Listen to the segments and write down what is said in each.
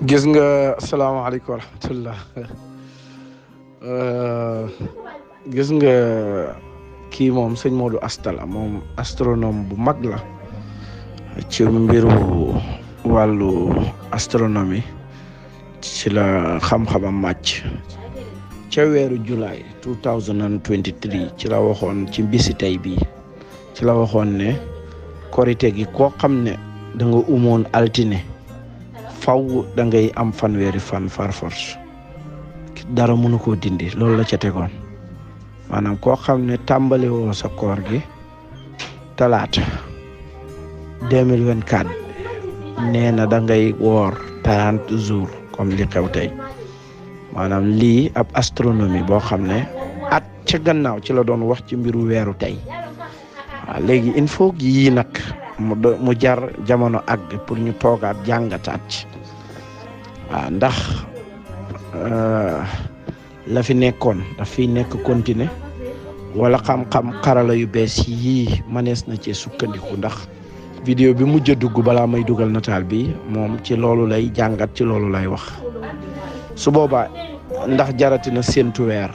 gis nga asalaamaaleykum wa rahmatullah gis nga kii moom sëñ Modou Asta la moom astronome bu mag la ci mbiru wàllu astronomie ci la xam-xamam màcc ca weeru July 2023 ci la waxoon ci bisi tey bii ci la waxoon ne korite gi koo xam ne da nga umoon altine faw da ngay am fanweeri fan far force dara mënu koo dindi loolu la ca tegoon maanaam koo xam ne tàmbali woo sa koor gi talaata 2024 nee na da ngay woor 30 jours comme li xew tey maanaam lii ab astronomie boo xam ne at ca gannaaw ci la doon wax ci mbiru weeru tey waaw léegi il faut yii nag mu jar jamono àgg pour ñu toogaat jàngataat ci waaw ndax la fi nekkoon daf fiy nekk continuer wala xam-xam xarala yu bees yii manees na ci sukkandiku ndax vidéo bi mujj a dugg balaa may dugal nataal bi moom ci loolu lay jàngat ci loolu lay wax su boobaa ndax jarati na séntu weer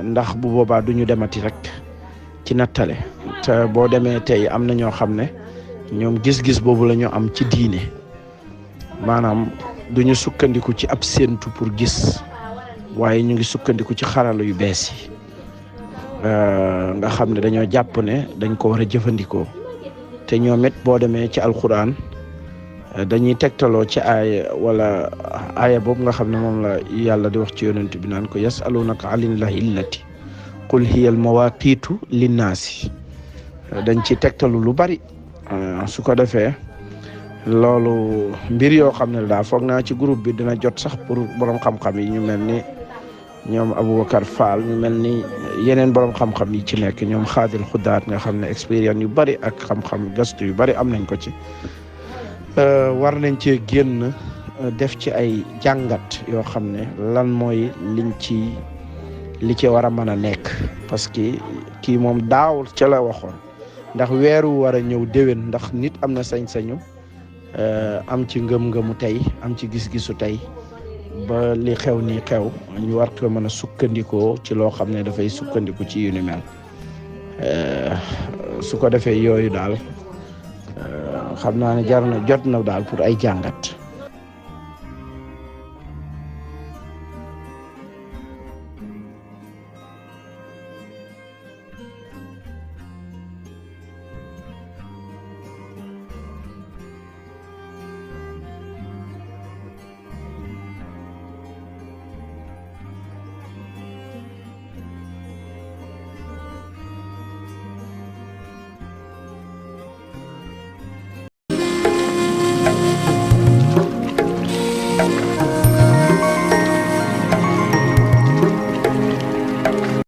ndax bu boobaa du ñu demati rek ci nattale te boo demee tey am na ñoo xam ne ñoom gis-gis boobu la ñu am ci diine maanaam du ñu sukkandiku ci ab séntu pour gis waaye ñu ngi sukkandiku ci xarala yu bees yi nga xam ne dañoo jàpp ne dañ ko war a jëfandikoo te ñoom it boo demee ci alquran dañuy tegtaloo ci aaya wala aaya boobu nga xam ne moom la yàlla di wax ci yonent bi naan ko yasalunaka anillahi illati qul hiya al mawaqitu linnaasi dañ ci tegtalu lu bari su ko defee loolu mbir yoo xam ne daal foog naa ci groupe bi dina jot sax pour borom xam-xam yi ñu mel ni ñoom Aboubacar Fall ñu mel ni yeneen borom xam-xam yi ci nekk ñoom Xaadil Xudaat nga xam ne expérience yu bari ak xam-xam gëstu yu bari am nañ ko ci war nañ cee génn def ci ay jàngat yoo xam ne lan mooy li ci war a mën a nekk parce que kii moom daaw ca la waxoon ndax weeru war a ñëw déwén ndax nit am na sañ-sañu am ci ngëm-ngëmu tey am ci gis-gisu tey ba li xew ni xew ñu war ko mën a sukkandikoo ci loo xam ne dafay sukkandiku ci yu ni mel su ko defee yooyu daal xam naa ne jot na daal pour ay jàngat.